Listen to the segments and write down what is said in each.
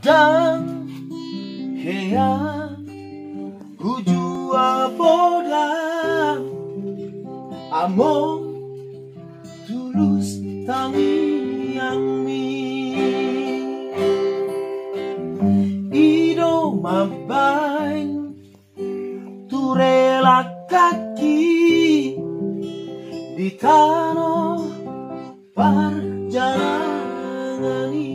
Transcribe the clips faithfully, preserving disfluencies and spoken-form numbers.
Dang hea hujua podang, among tulus tangiangmi. I do mambahen ture langkangki di tano parjalangan i.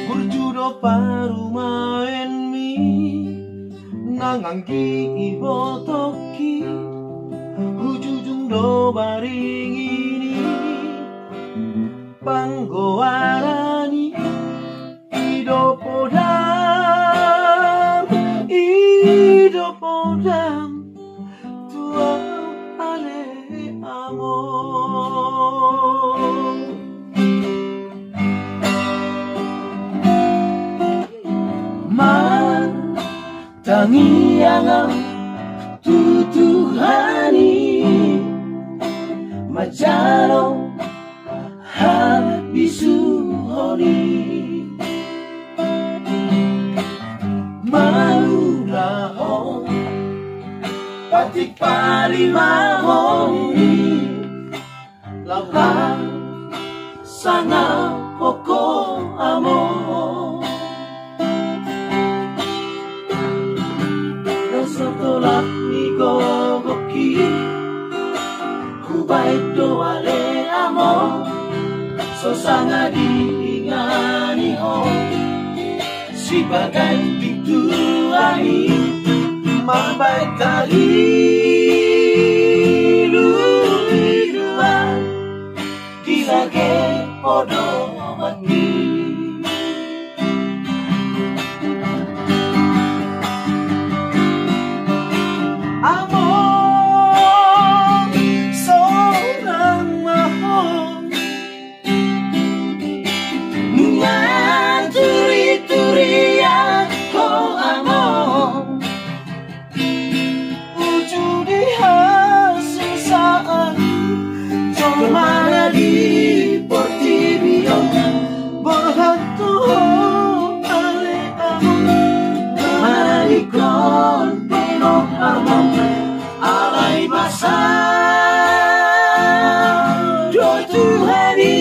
Burju do parumaenmi nang anggi ibotongki, hujujung do baringin i panggoaran i. I do podang, i do podang tu ahu ale among. Martangiang ahu tu Tuhan i, manjalo habisuhon i. Mangulahon patik palimahon i, laho sangap ho among. Nang so tolap ni gogongki, hubahen do ale among, so sanga diingani ho sibagai pintu ami mambahen kaluiluan di lage podomanki. Among, sonang ma ho, nunga turiturian ho among. Uju di hasusahan jolma na di portibi on, borhat tu ho ale among, manadingkon pinompar on. Alai masa do Tuhan i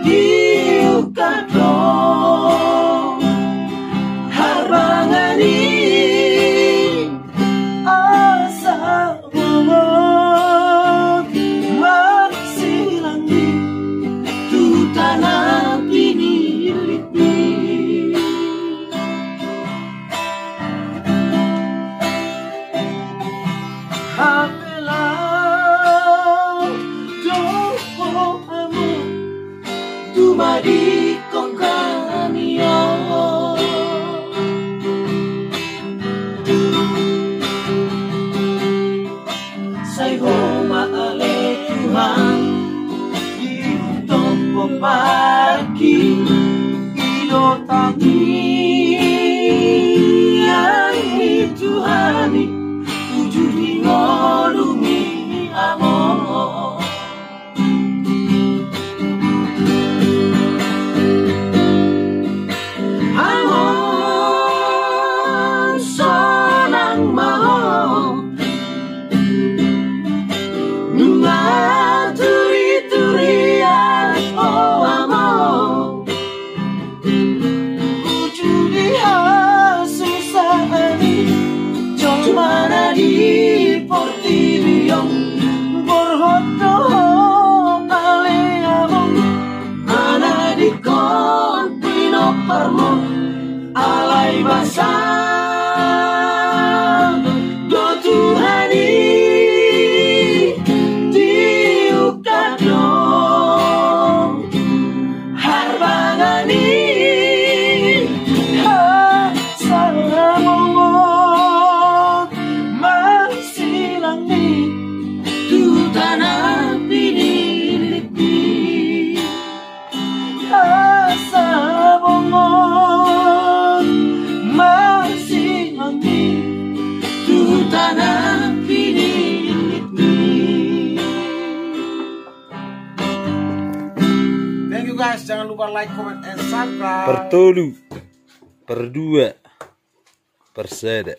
diungkap do harbangan i, asa bobot marsilang i tu tano pinillit i. Hape laho do ho among tumadingkon hami on. Sai ho ma ale Tuhan, di huton pomparanki, i do tangiang ni Tuhan i, uju di ngolumi among. Among, sonang ma ho, nunga turiturian ho among. Uju Guys, jangan lupa like, comment, and subscribe. Pertolu, perdua, persada.